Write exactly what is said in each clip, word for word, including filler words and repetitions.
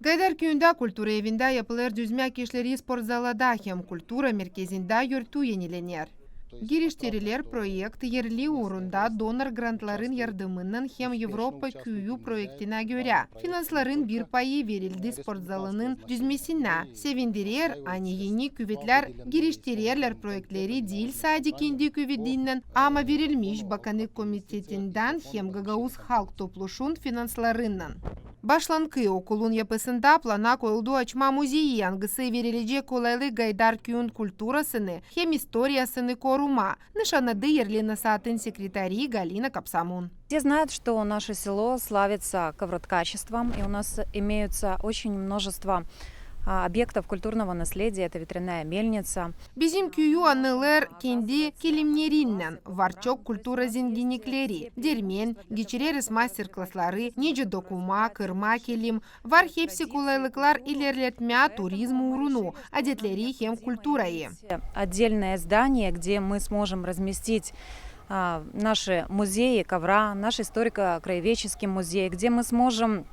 Gaydar küüyündä kultura evindä yapılêr düzmää işleri sportzalada hem kultura merkezindä yörtü enilener. Giriştirilär proekt erli uurunda donor grantların yardımınnan hem Evropa küüyü proektinä görä. Finansların bir payı verildi sportzalının düzmesinä. Sevindirer, ani eni kuvetlär giriştirerlär proektleri diil sade kendi kuvetinnän, ama verilmiş Bakanlık Komitetindän hem Gagauz Halk Topluşun finanslarınnan. Başlankı okulun yapısında plana koyuldu açmaa muzeyi, angısı verilecek kolaylık Gaydar küüyün kulturasını hem istoriyasını korumaa, nışannadı erli nasaatın sekretari Galina Kapsamun. Все знают, что наше село славится ковроткачеством, и у нас имеются очень множество, а, объектов культурного наследия. Это ветряная мельница. Bizim küüyü annêêr kendi kilimnerinnän, var çok kultura zenginnikleri, dermen, geçireriz master-klasları, nicä dokumaa, kırmaa kilim, var hepsi kolaylıklar ilerletmää turizm uurunu, adetleri hem kulturayı. Отдельное здание, где мы сможем разместить, а, наши музеи ковра, наш историко-краеведческий музей, где мы сможем,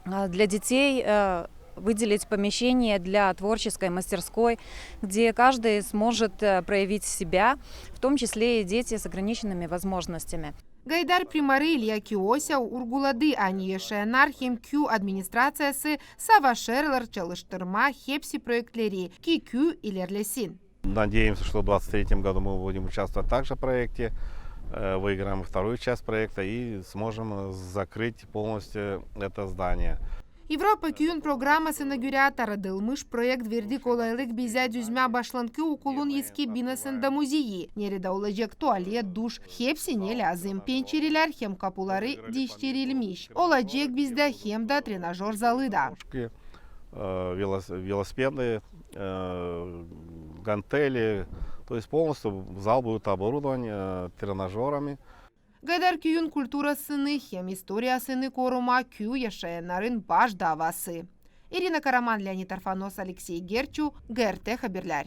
а, для детей, э, выделить помещение для творческой мастерской, где каждый сможет, э, проявить себя, в том числе и дети с ограниченными возможностями. Gaydar primarı İlya Kiosea urguladı, ani yaşayannar hem küü administraţiyası savaşêrlar çalıştırmaa hepsi proektleri, ki küü ilerlesin. Надеемся, что в двадцать третьем году мы будем участвовать также в проекте, э, выиграем вторую часть проекта и сможем закрыть полностью это здание. Evropa küüyün programasına görä, taradılmış proekt verdi kolaylık bizä düzmää başlankı okulun eski binasında muzeyi, neredä olacek tualet, duş, hepsi ne lääzım, pençerelär hem kapuları diiştirilmiş. Olacek bizdä hem dä trenažor zalı da. Э, велос-, велосипеды, э, гантели, то есть полностью зал будет оборудован, э, тренажёрами. Gaydar küüyün kulturasını hem istoriyasını korumaa küü yaşayannarın baş daavası. İrina Karaman, Leonid Arfanos, Aleksey Gerçu, GRT Haberlär.